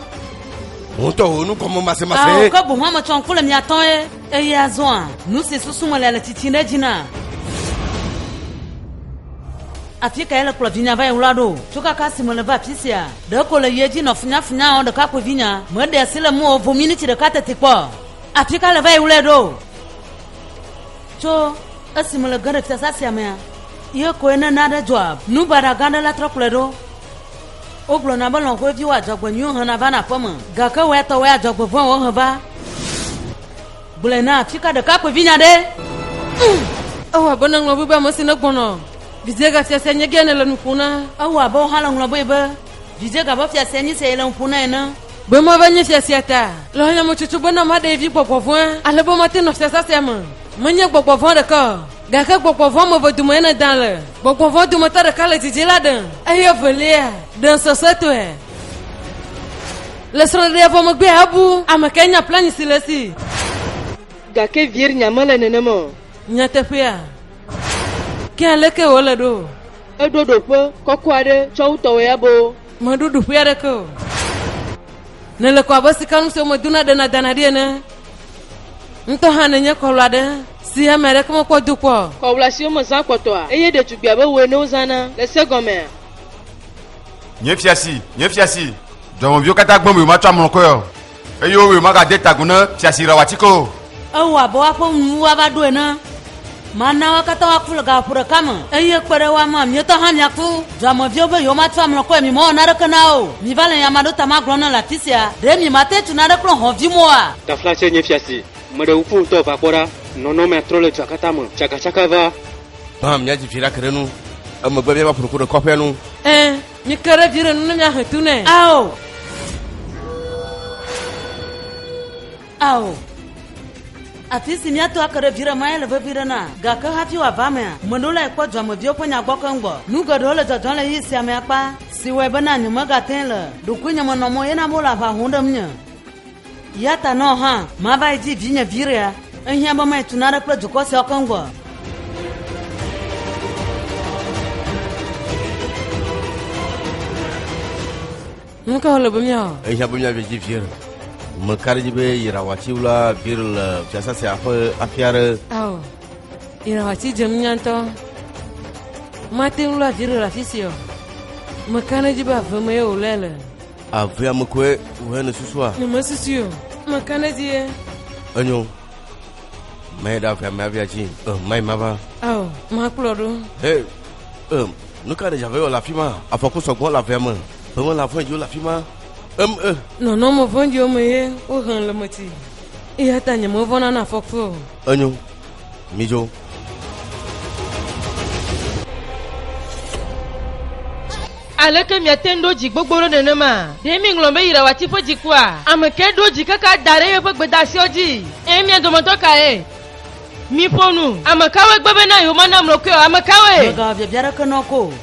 Speaker 2: Wò ŋutɔ wò nugɔmemasemase.
Speaker 7: Ao, ke boŋ ame tsɔ ŋku le mia tɔ ye. Eye azɔa, nu si susu mele le tsitsim ɖe edzi na. Afi kae le kplɔ vinya va yi wla ɖo? Tso kaka si mele va afi sia, ɖeko le yi edzi nɔ funyafunya wɔm ɖekakpui vinya. Meɖe asi le ŋuwò vo miniti ɖeka teti kpɔ. Afi ka le va yi wlae ɖo? Tso esi mele ge ɖe fiasa sia mea, ye koe ne naɖe dzɔa, nu baɖa gã aɖe la trɔ kplɔe ɖo. Wogblɔna be lɔ̃xoeviwo adzɔgbe nyuiwo hena vana aƒeme, gake wò ya tɔwòe adzɔgbe vɔ̃wo he va. Gblɔe na afi ka ɖekakpui vinya ɖe?
Speaker 6: Ewɔ abe nèŋlɔ be be ame si negbɔnɔ Vidzega fiasia nye ge nèle nu ƒom na.
Speaker 7: Ewɔ abe wò hã le ŋlɔ be be Vidzega ƒe fiasia nyi sia yele nu ƒom na ene.
Speaker 6: Be mava nye fiasia ta le nyametsotso bena maɖe vi gbɔgbɔ vɔ̃a ale be mate nɔ fiasa sia me. Menye gbɔgbɔ vɔ̃ ɖeka o, gake gbɔgbɔ vɔ̃ ame eve dome ye nèda le. Gbɔgbɔ vɔ̃ dometɔ ɖeka le dzidzi la ɖem eye evelia ɖem sesẽtɔe. Le srɔ̃ɖeɖea vɔ megbea, ebu ame kae nya plani si le esi.
Speaker 12: Gake Virnya mele nenema o.
Speaker 6: Nyateƒea? Ke aleke wòle ɖo?
Speaker 12: Eɖo ɖoƒe kɔkɔ aɖe tsɔ wu tɔwò ya boo.
Speaker 6: Meɖo ɖoƒe aɖeke o. Nèle ko abe sikanu siwo medona ɖena dana ɖi ene. Ŋutɔ hã nènye kɔwlu aɖe si ame aɖeke mekpɔ do kpɔ o.
Speaker 12: Kɔwlua siwo mezã kpɔtɔa, eye ɖetugbui abe wò ene wozãna le se gɔmea?
Speaker 8: Nye fiasi, nye fiasi, dɔmeviwo katã gbem yewomatsɔ amlɔ kɔe o, eye wo yewomagade ta agu ne fiasi ɖe wòatike o.
Speaker 7: Ewɔ abe woaƒe nuwuwu ava ɖo ene. Mana wo katã woaku le gaƒoƒo ɖeka me, eye kpe ɖe woa ŋua, mietɔ hã miaku. Duameviwo be yewomatsɔ amlɔ kɔe, mimewɔ naneke na wo o. Miva le nya ma ɖo ta magblɔ ne le afi sia. Ɖe mimate ŋu tu nane kple hɔ̃vi moa?
Speaker 13: Taflatse nye fiasi, meɖe ŋku ŋutɔ va kpɔ ɖa, nɔnɔmea trɔ le dua katã me, tsakatsaka va.
Speaker 2: Gbã, míadzi vi ɖe ke ɖe nu, emegbe míava ƒo ɖokuiwo ɖe kɔƒea nu.
Speaker 6: Ẽ, mike ɖe vi ɖe nu ne míahe to nɛ.
Speaker 7: Ao! Ao! Afi si míato ake ɖe vi ɖe mae le vevi ɖe na. Gake hafi wòava emea, meɖo lae kpɔ duameviwo ƒe nya gbɔ keŋ gbɔ. Nu geɖewo le dzɔdzɔm le ɣeyiɣi sia me akpa, si wɔe bena nyemegate ŋu le ɖokuinye me nɔm o ye na be wole aʋa hom ɖe ŋunye. Ya ta nɔ hã, mava yi dzi vinye viɖea. Ehiã be mayi tu naɖe kple dukɔ siawo keŋ gbɔ.
Speaker 6: Nu ka wòle be míawɔ?
Speaker 2: Ehiã be míavi dzi viɖe. Meka ɖe edzi be Yirawati wla viɖe le fiasa sia ƒe afi aɖe.
Speaker 6: Ao, Yirawati dze ŋunya ŋutɔ. Mate ŋu wla viɖe le afi sia o. Meka ɖe edzi be ave me ye wòlɔe le.
Speaker 2: Avea me koe wòhe nèsusua?
Speaker 6: Nyemesusui o. Meka ɖe edzi ye.
Speaker 2: Enyo. Mayi ɖe avea me avia dzi. Mayi mava.
Speaker 6: Ao, makplɔ ɖo.
Speaker 2: He, nu ka ɖe dzave wɔ le afi ma? Afɔku sɔgbɔ le avea me. Ƒeme le avɔe dziwo le afi ma. Em, e.
Speaker 6: Nɔnɔme vɔ̃ɖiwo me ye wohem le meti. Eya ta nyemevɔ̃na na afɔku o.
Speaker 2: Enyo, midzo.
Speaker 6: Aleke miate ŋu ɖo dzi gbogbo ɖo nenema? Ɖe miŋlɔ be Yirawati ƒe dzi kua? Ame kae ɖo dzi kaka da ɖe yeƒe gbedeasiwo dzi? Ẽ, mia dometɔ kae? Miƒo nu! Ame kawoe gbe bena yewomana mlɔkɔe o? Ame kawoe?
Speaker 7: Mègawɔ biabia aɖeke na wo ko o.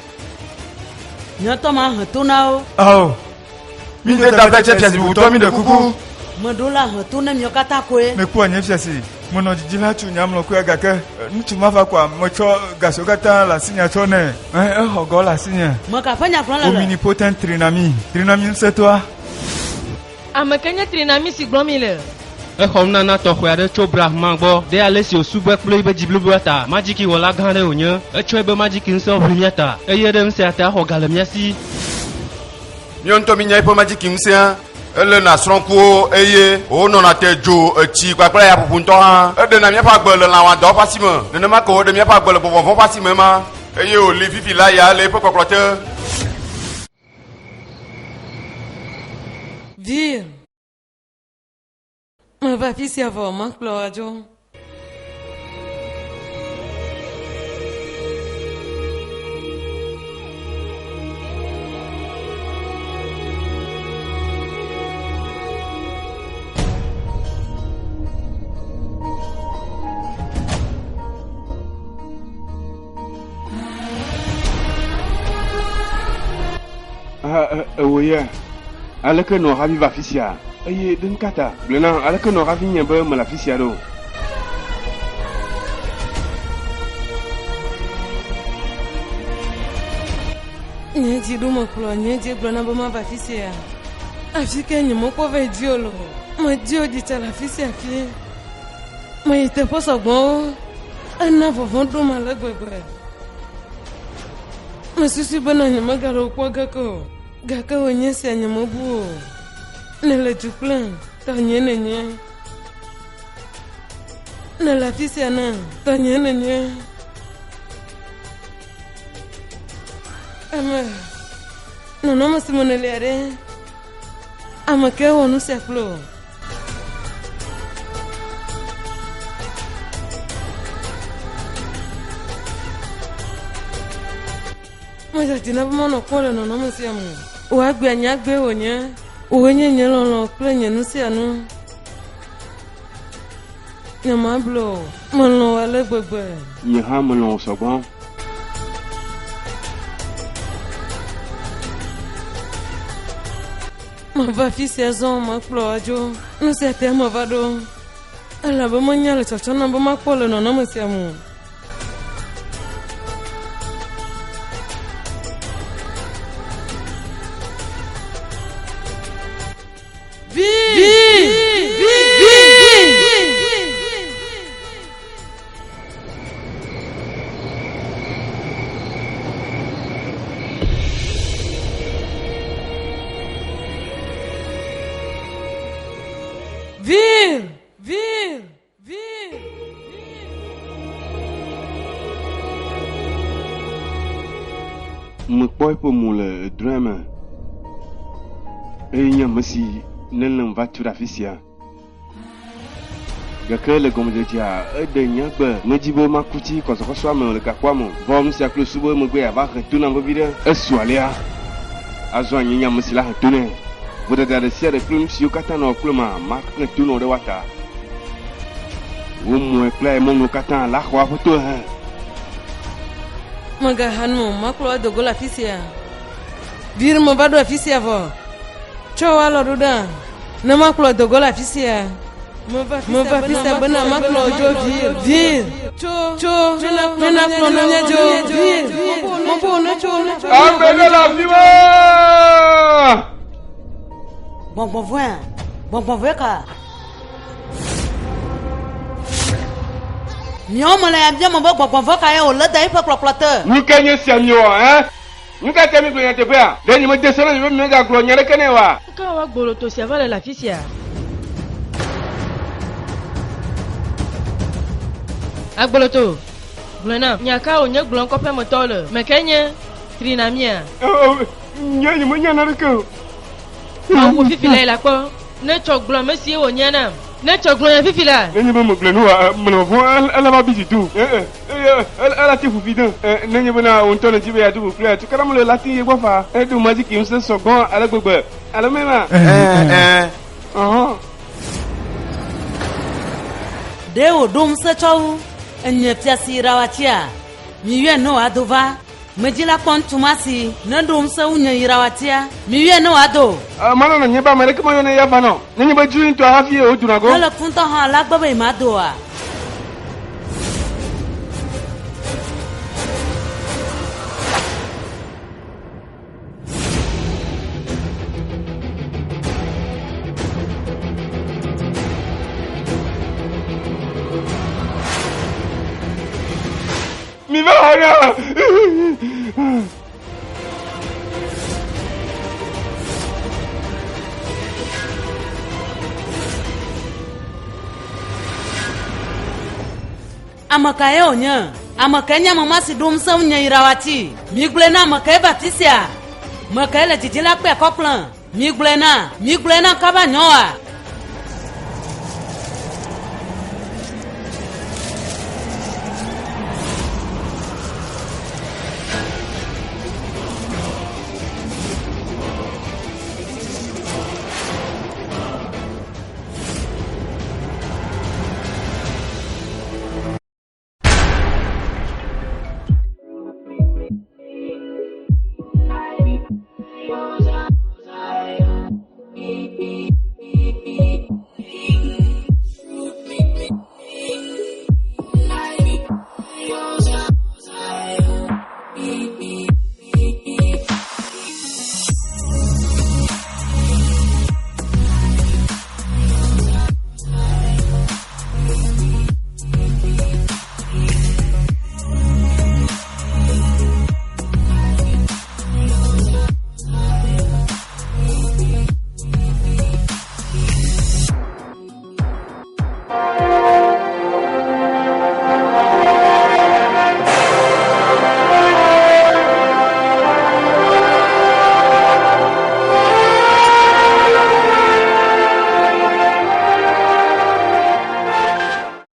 Speaker 7: Nye ŋutɔ mahe to na wo.
Speaker 11: Ao, mide ta vɛ tse fiasi bubutɔ, miɖe kuku.
Speaker 7: Meɖo la he to ne miawo katã koe.
Speaker 11: Mekpɔa nye fiasi, menɔ didi la tso nye amlɔkɔea gake ŋutsu ma va kɔa, metsɔ ga siwo katã le asinye tsɔ nɛ. Ẽ, exɔ gawo le asinye.
Speaker 7: Meka ƒe nya gblɔm nèle?
Speaker 11: Omnipotent Trinami, Trinami ŋusẽtɔa.
Speaker 6: Ame kae nye Trinami si gblɔm miele?
Speaker 13: Exɔ nunana tɔxɛ aɖe tso Brahma gbɔ ɖe ale si wòsubɔe kple eƒe dzi bliboa ta. Madzikiwɔla gã aɖe wònye. Etsɔ eƒe madziki ŋusẽwo ʋli mía ta, eye ɖe ŋusẽa ta exɔ ga le mía si.
Speaker 8: Míawo ŋutɔ míenya eƒe madziki ŋusẽa. Eléna srɔ̃kuwo eye wònɔna te dzo, etsi kpakple ayaƒoƒo ŋutɔ hã. Eɖena míaƒe agbe le lã wɔadãwo ƒe asi me. Nenema ke wòɖe míaƒe agbe le gbɔgbɔ vɔ̃ ƒe asi me ema, eye wòli fifi laa ya le eƒe kpɔkplɔ te.
Speaker 6: Vir. Meva afi sia vɔ makplɔ wò adzo.
Speaker 5: Ewò ya, aleke nɔ hafi va afi sia? Eye ɖe nu ka ta? Gblɔe nam, aleke nɔ hafi nye be mele afi sia ɖo?
Speaker 6: Nye dzi ɖo mekplɔ nye dzi gblɔ na be mava afi sia. Afi ke nyemekpɔ va yi dzi o lo. Medi wò dzi tsa le afi sia afi. Meyi teƒe sɔgbɔwo. Ena vɔvɔ̃ ɖom ale gbegbe. Mesusui bena nyemegale wò kpɔ ge ke o. Gake wò nye sia nyemebu o. Nèle du kplem, tɔnye nènye. Nèle afi sia nam, tɔnye nènye. Ame, nɔnɔme si me nèlia ɖe, ame kae wɔ nu sia kple wò? Medzadzina be manɔ kpɔ le nɔnɔme sia me o. Wò agbea nye agbee wònye. Wòe nye nye lɔlɔ̃ kple nye nu sia nu. Nyemable o. Melɔ̃ wò ale gbegbe.
Speaker 5: Nye hã melɔ̃ wò sɔgbɔ.
Speaker 6: Meva afi sia zɔ, makplɔ wò adzo. Nu sia tae meva ɖo. Elabe menya le tsɔtsɔ nam be makpɔ le nɔnɔme sia me o. Vir! Vir! Vir!
Speaker 5: Mekpɔ eƒe mo le drɔ̃ea me, eye nye ame si nelém va tu ɖe afi sia. Gake le gɔmedzedzea, eɖe nye agbe. Medi be maku tsi kɔsɔkɔsɔa me le gakpɔa me o. Vɔ nu sia kple susu be emegbe yeava he to nam veviɖe. Esu alea. Azɔ anye nye ame si la he to nɛ. Vodada ɖe sia ɖe kple nu siwo katã nɔ kple ma, mahe to nɔ ɖe woata. Womɔe kple ayemɔnuwo katã la xɔa ƒe tohehe.
Speaker 6: Mègaha nu o, makplɔ wò ado go le afi sia. Vir meva ɖo afi sia vɔ. Tsɔ wò alɔ ɖo ɖa ne makplɔ do go le afi sia. Meva afi sia bena makplɔ wò dzo vir, vir. Tso, ne nakplɔ ne míadzo vir. Mebo netso.
Speaker 5: Ame ɖe le afi ma!
Speaker 7: Gbɔgbɔ vɔ̃ea? Gbɔgbɔ vɔ̃e ka? Miawo mele ya biam be gbɔgbɔ vɔ̃ kae wòlé de eƒe kplɔkplɔ te?
Speaker 5: Nu kae nye esia miewɔ, ẽ? Nu ka ta miegblɔ nyateƒea? Ɖe nyemede se na mi be migagblɔ nya aɖeke nɛ oa?
Speaker 6: Nu ka wɔa gboloto sia va le le afi sia? Agboloto, gblɔe nam, nya ka wònye gblɔm kɔƒemetɔwo le? Me kae nye Trinamia?
Speaker 5: Nye nyemenya naneke o.
Speaker 6: Mawu wò fifi lae la kpɔ. Ne tsɔ gblɔ ame sie wònye nam. Ne tsɔ gblɔ nya fifi la.
Speaker 5: Nenye be megblɔe nu oa, mele vɔvɔ̃m ela va bi dzi dom. Ela te ƒoƒi dem. Nenye bena wò ŋutɔ nèdi be yeado go kplii tukaɖa mele la te yi egbɔ faa. Eɖo majiki ŋusẽ sɔgbɔ ale gbegbe. Ale mema?
Speaker 8: Ɛ̃.
Speaker 5: Ɔhɔ.
Speaker 7: Ɖe wòɖo ŋusẽ tsɔ wu enye fiasi Rawatsia? Miyɔe ne wòado va. Medzi la kpɔ ŋutsu ma si neɖo ŋusẽ wu nye Yrawatia. Miyɔe ne wòado.
Speaker 5: Mana nɔ nye be ame aɖeke meyɔnɛ ya vana o. Nenye be dzu ŋutɔa hafi woduna go.
Speaker 7: Ne le ku ŋutɔ hã la gbe be yemado oa?
Speaker 5: Mi va xɔ na.
Speaker 7: Ame kae wònye? Ame kae nye ame ma si ɖo ŋusẽ ŋunye Yrawati? Migblɔe na ame kae va afi sia? Me kae le didi la kpe akɔ kplẽ? Migblɔe na, migblɔe na kaba nyɔa?